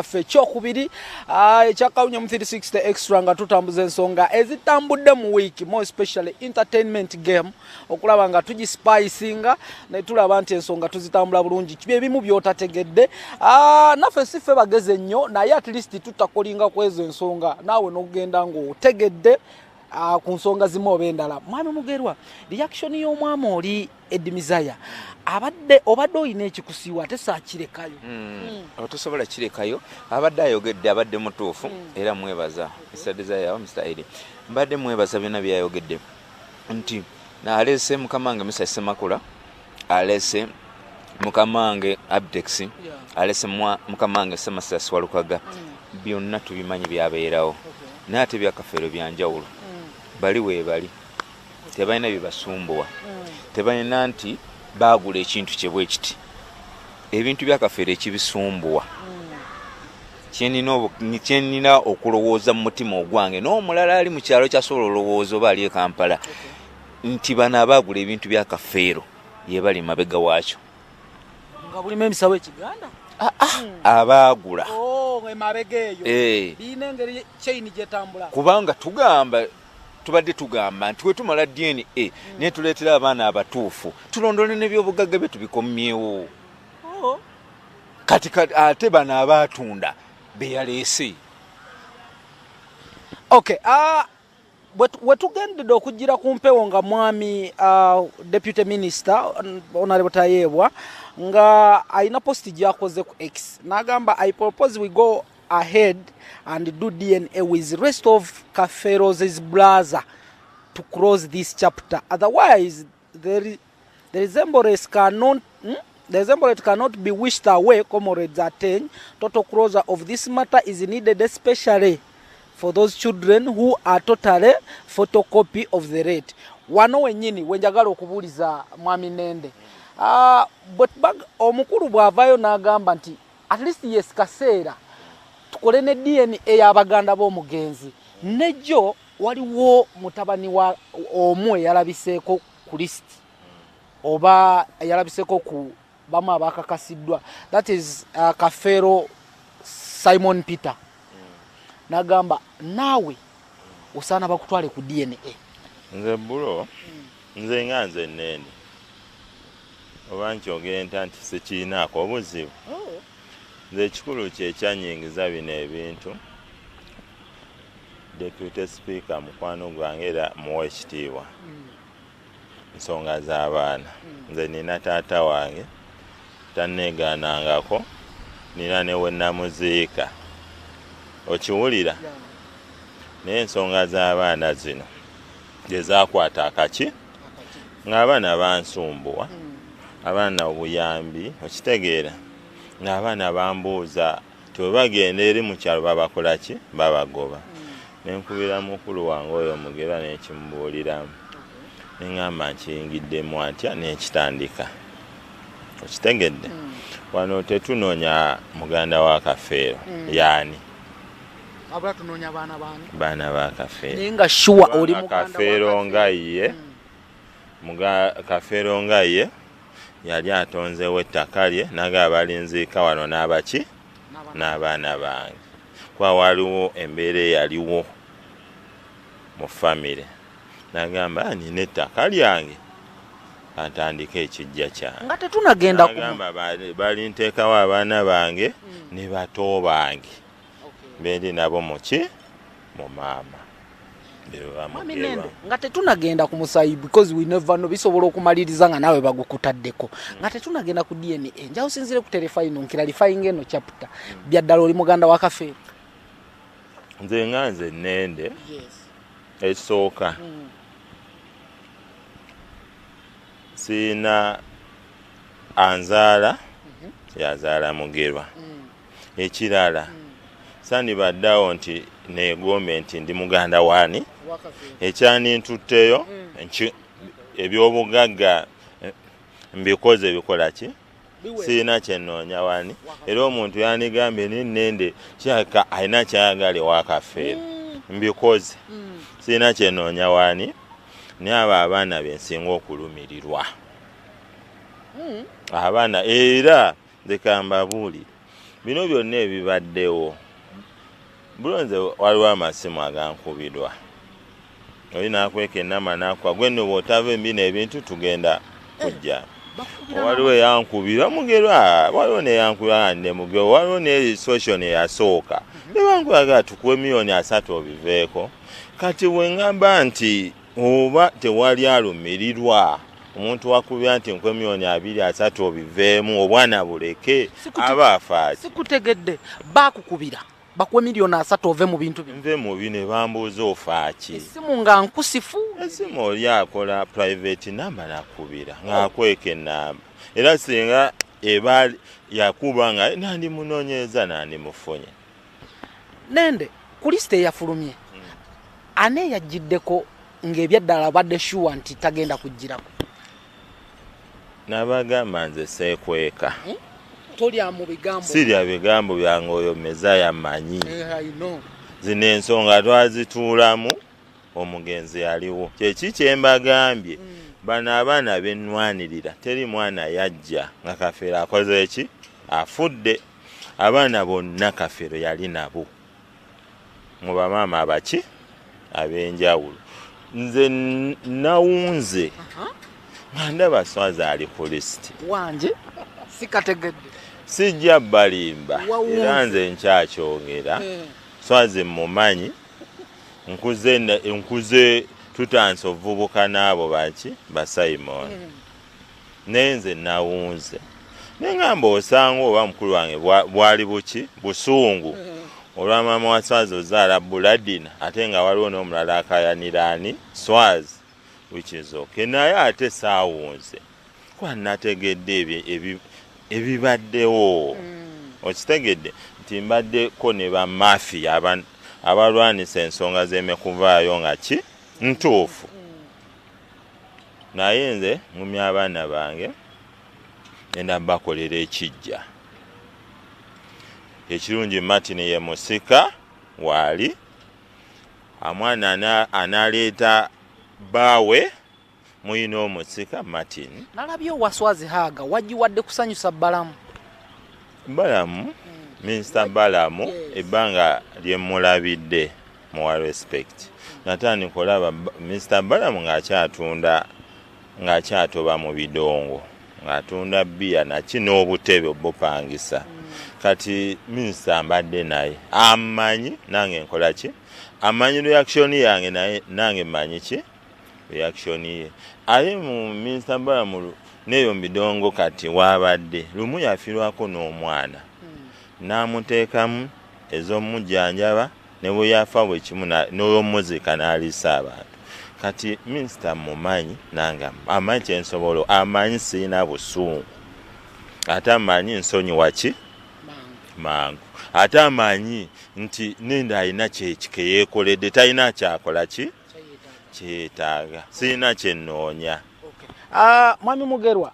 Kyaffe ekyokubiri ekyakawunya mu 360 Extra, nga tutambuza ensonga ezitambudde mu wiiki, more especially entertainment game, okulaba nga tugispicinga ne tulaba nti ensonga tuzitambula bulungi. Kibi ebimu byotategedde. Naffe si ffe bageze nnyo, naye at least tutakolinga ku ezo ensonga, naawe n'okugenda ng'otegedde ku nsonga zimu oba endala. Mwami Mugerwa, reaction y'omwami oli Eddie Mizaya, abadde obadde olina ekikusiiwa ate saakirekayo. Otosobola kirekayo. Abadde ayogedde, abadde mutuufu, era mwebaza Mr Desire, Mr Eddie. Mbadde mwebaza byonna byayogedde, nti aleese mukamange Mr Semakula, aleese mukamange Abtex, alese mukamange Semasasi Walukaga. Byonna tubimanyi byabeerawo, naye ate byakafeero byanjawulo. Bali weebali tebalina byebasumbuwa, tebalina nti baagula ekintu kye bwe kiti. Ebintu byakafeero ekibisumbuwa, kyenina okulowooza mu mutima ogwange n'omulala ali mu kyalo kyasobola olowooza oba ali e Kampala, nti bano abaagula ebintu byakafeero ye bali mabega waakyo. Nga bulimu emisawo ekiganda. Abaagula. Oh, emabega eyo. Eh. Biina engeri chain gyetambula. Kubanga tugamba, tubadde tugamba nti wetumala DNA naye tuleetera abaana abatuufu, tulondole n'ebyobugagga bye tubikomyewo. Kati ate bano abaatunda beyaleese. Okay, wetugendedde okugira ku mpewo nga mwami deputy minister Honorable Tayebwa nga alina post gyakoze ku X, n'agamba, "I propose we go ahead and do DNA with rest of Kafeero's brother to close this chapter. Otherwise the resemblance cannot, The resemblance cannot be wished away. Comrades attain total closure of this matter is needed, especially for those children who are totally photocopy of the late." Wano wennyini wenjagala okubuuliza mwami Nende. Omukulu bw'avaayo n'agamba nti at least yes, kaseera tukole ne DNA y'abaganda b'omugenzi, nejjo waliwo mutabani wa omu eyalabiseeko ku list oba eyalabiseeko ku bamu abakakasiddwa, that is Kafeero Simon Peter, n'agamba naawe osaana bakutwale ku DNA. Nze bro, nze nga nze nene, oba nkyogere nta nti sikiinaako obuzibu. Nze ekikulu kyekyanyingiza bino ebintu, deputy speaker mukwano gwange era muwa ekitiibwa, nsonga z'abaana. Nze nina taata wange tanneegaanangako, nina ne we namuziika, okiwulira? Naye ensonga z'abaana zino gye zakwata akaki, ng'abaana bansumbuwa, abaana obuyambi, okitegeera? Ng'abaana bambuuza ti bwe bagenda eri mu kyalo babakola ki, babagoba. Nenkubira mukulu wange oyo Mugerwa, nekimubuuliramu, neŋŋamba nkiyingiddemu atya, nenkitandika, okitegedde? Wano tetunoonya muganda wa Kafeero yaani. Abula tunoonya baana baani? Baana ba Kafeero. Naye nga sure oli Kubanga muganda wa Kafeero nga ye Kafeero nga ye yali atonzewo ettaka lye, naga balinziika wano n'abaki, n'abaana bange, kuba waliwo embeera eyaliwo mu famire. Nagamba, "Ah, nina ettaka lyange, antandike ekijja kyange." Nga tetunagenda ku Nagamba balinteekawo abaana bange ne bato bange bendi nabo muki, mu maama. Mwami Nende, nga tetunagenda ku musayi, because we never know, bisobola okumaliriza nga naawe bagukutaddeko, nga tetunagenda ku DNA, njawo sinzire ku terefayino nkiralifayinga eno chapter, byaddala oli muganda wa Kafeero? Nze nga nze Nende, ekisooka siina anzaala, yazaala Mugerwa. Ekirala, sandibaddeawo nti negombe nti ndi muganda waani ekyandintutteyo ebyobugagga mbikoze bikola ki, siina kyenoonya wani. Era omuntu yandigambye nenende kyaka alina kyayagala ewa Kafeero, mbikoze, siina kyenoonya wani. Naye abo abaana bensinga okulumirirwa, abaana. Era nze kambabuulire, Bino byonna ebibaddewo, bulonze waliwo amasimu agankubirwa, oli nakweka enama nakuba gwe nno bw'otava embino ebintu tugenda kujja. Waliwo eyankubira Mugerwa, waliwo neyankubira ne Mugerwa, waliwo ne situation eyasooka ne bankubira tukuwe 30 million obiveeko. Kati bwe ŋŋamba nti oba tewali alumirirwa omuntu wakubira nti nkuwe 20 million 30 obiveemu obwana buleke, aba afaaki? Sikutegedde. Bakukubira bakuwe 30 million ove mu bintu bino? Nve mu bino, bambuuza ofaaki. Essimu nga nkusifu? Esimu oli akola private namba nakubira ng'akweka enamba, era singa eba yakuba nga nandimunoonyereza nandimufunye. Nende ku lisiti eyafulumye, ani eyajjiddeko ng'ebyaddala abadde sure nti tagenda kugirako? Nabagamba nze seekweka. Tolya mu bigambo. Sirya bigambo byange, oyo mezaya manyi. I know. Zino ensonga twazituulamu, omugenzi yaliwo. Kyeki kyembagambye, bano abaana bennwanirira, teri mwana yajja nga Kafeero akoze eki, afudde. Abaana bonna Kafeero yali nabo mu bamaama abaki ab'enjawulo. Nze nawunze nga ndaba Swazi ali ku lisiti. Wanje sikategedde. Sijja balimba. Wawunze. Era nze nkyakyogera, Swazi mumanyi, nkuze nkuze tutansa ovubuka n'abo baki ba Simon, naye nze nawunze neŋŋamba osanga oba mukulu wange bwali buki busungu olwa maama wa Swazi ozaala Buladina, ate nga waliwo n'omulala akayaniraani Swazi, which is okay, naye ate saawunze kuba nategedde ebibaddewo. Okitegedde nti mbaddeko ne bamafiya abalwanisa ensonga z'emekuvaayo nga ki ntuufu, naye nze ngumya abaana bange, enda bakolera ekijja ekirungi. Martin ye musika waali amwana analeeta baawe muyina omusika Martin. Nalabye owaswazi haaga wagiwadde kusanyusa Balamu. Balamu, Minisita Balamu. Ebbanga lyemulabidde muwa respect. Natandika olaba Minisita Balamu ng'akyatunda, ng'akyatoba mu bidongo, ng'atunda bbiya naki n'obutebe obupangisa. Kati minisita mbadde naye amanyi nange nkola ki, amanyi reaction yange, naye nange manyi ki reaction ye. Ate mu Minisita Balamu neyo mu bidongo kati wabadde lumu yafiirwako n'omwana n'amuteekamu ez'omujjanjaba, ne bwe yafa bwe kimu n'olwomuzika n'aliisa abantu. Kati minisita mumanyi nange amanyi kyensobola, amanyi siina busungu, ate amanyi nsonyiwa ki mangu, ate amanyi nti nenda alina kyekike yeekoledde, talina kyakola ki kyetaaga, siina kyenoonya. Mwami Mugerwa,